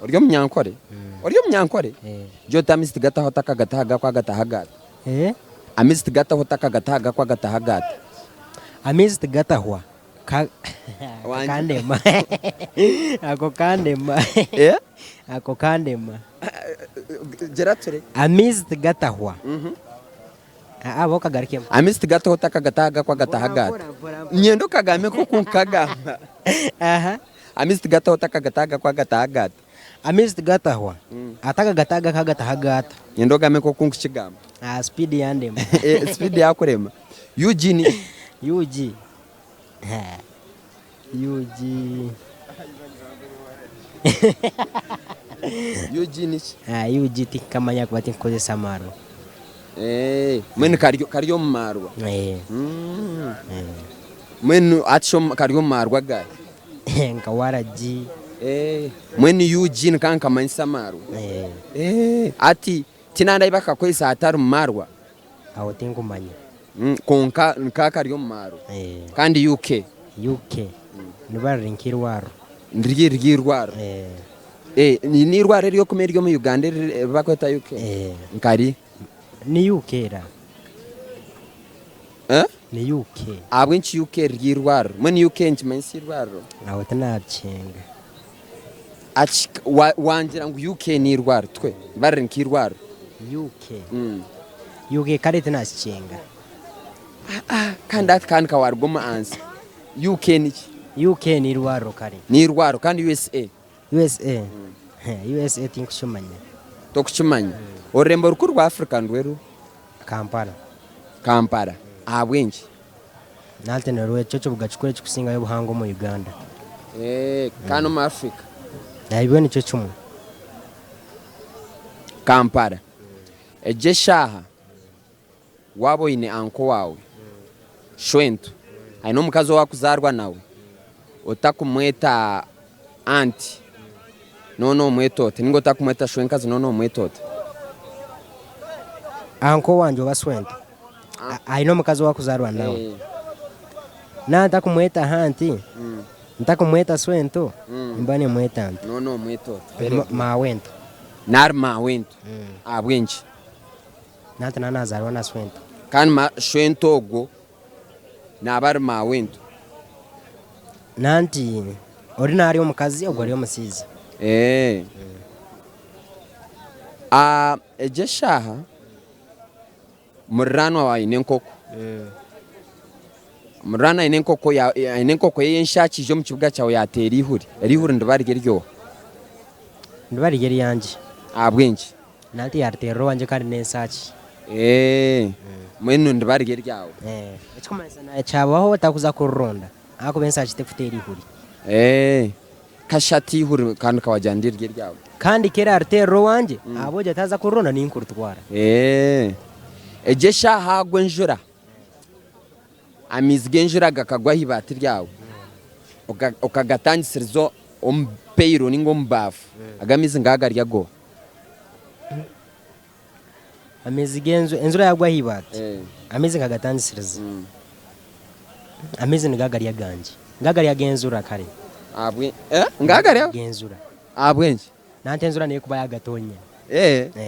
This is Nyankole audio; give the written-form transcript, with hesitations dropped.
Ori Omunyankore? Ori Omunyankore? Gira oti amaizi tigataho otakagataha agakwo agataha agata. Amaizi tigataho otakagataha agakwo agataha agata. Amaizi tigatahwa ka ako kandema ako kandema ako kandema. Gira ture. Amaizi tigatahwa Aba okagarukemu. Amaizi tigataho otakagataha agakwo agataha agata. Niinyenda okagambe nk'oku nkukagamba. Amaizi tigataho otakagataha agakwo agataha agata. Amaizi tigatahwa atakagataha agakwo agataha agata. Niinyenda ogambe nk'oku nkukigamba. Speed yandema. Speed yakurema. UG niki? UG. UG. UG niki? UG tinkamanya ahakuba tinkukozesa amaarwa. Mbwenu kari omu maarwa? Mbwenu hati shi kari omu maarwa agahi? Nka waragi. Mbwenu UG nikaba nikamanyisa amaarwa? Hati tihaine ahu bakakozesa hatari mu maarwa? Aho tinkumanya. Kwonka nikaba kari omu maarwa. Kandi UK? UK niba riri nk'eirwariro. Riri eirwariro? N'eirwariro ery'okumwe eriri omu Uganda eri barikweta UK? Nkari? Ni UK era. Ni UK. Ahabw'enki UK riri eirwariro? Mbwenu UK nikimanyisa eirwariro? Aho tinabicenga. Wangira ngu UK n'eirwariro tikwe? Niba riri nk'eirwariro. UK. UK kare tinakikyenga. Kandi hati kandi ka waruga omu ansa. UK niki? UK n'eirwariro kare. N'eirwariro kandi USA? USA? USA tinkukimanya. Tokukimanya. Orurembo rukuru rwa Africa nirwo ruha? Kampala. Kampala. Ahabw'enki? Nante nirwo ekyo kibuga kikuru ekikusingayo obuhango omu Uganda. Kandi omu Africa? Nabyo nikyo kimwe. Kampala. Egyo eshaaha waaba oine anko waawe, shwento, aine omukazi ou arikuzaarwa nawe, otakumweta anti noona noomweta ota? Nainga otakumweta shwenkazi noona noomweta ota? Anko wangye oba swento aine omukazi ou arikuzaarwa nawe, naaba ntakumweta anti, ntakumweta swento, nimba nimweta nta? Noona noomweta ota? Maawento. Nari maawento. Ahabw'enki? Nanti naaba naazaarwa na swento. Kandi swento ogwo naaba ari maawento. Nanti ori naaba ari omukazi ogwo ari omushaija. Egyo eshaaha muriraanwa waawe aine enkoko. Muriraanwa aine enkoko aine enkoko ye y'enshaaki eija omu kibuga kyawe yaateera eihuri. Eryo ihuri niriba riri ery'oha? Niriba riri eryangye. Ahabw'enki? Nanti yaariteerera owangye kandi n'ensaaki. Mbwenu niriba riri eryawe. Ekirikumanyisa nawe kyabaho otarikuza kurironda ahakuba ensaaki terikuteera eihuri. Kashatu eihuri kandi ka wagira ngu riri eryawe. Kandi ku eraariteerera owangye, ahabw'ogyo ataaza kurironda niinye nkuritwara. Egyo eshaaha haagwa enjura. Amaizi g'enjura gakagwa aha ibaati ryawe, okagatangisiriza omu peyiro nainga omu baafu, ago amaizi nigaba gari ag'oha? Amaizi g'enjura, enjura yaagwa aha ibaati, amaizi nkagatangisiriza, amaizi nigaba gari agangye, nigaba gari ag'enjura kare. Nigaba gari ag'enjura. Ahabw'enki? Nanti enjura neekuba yaagatonya.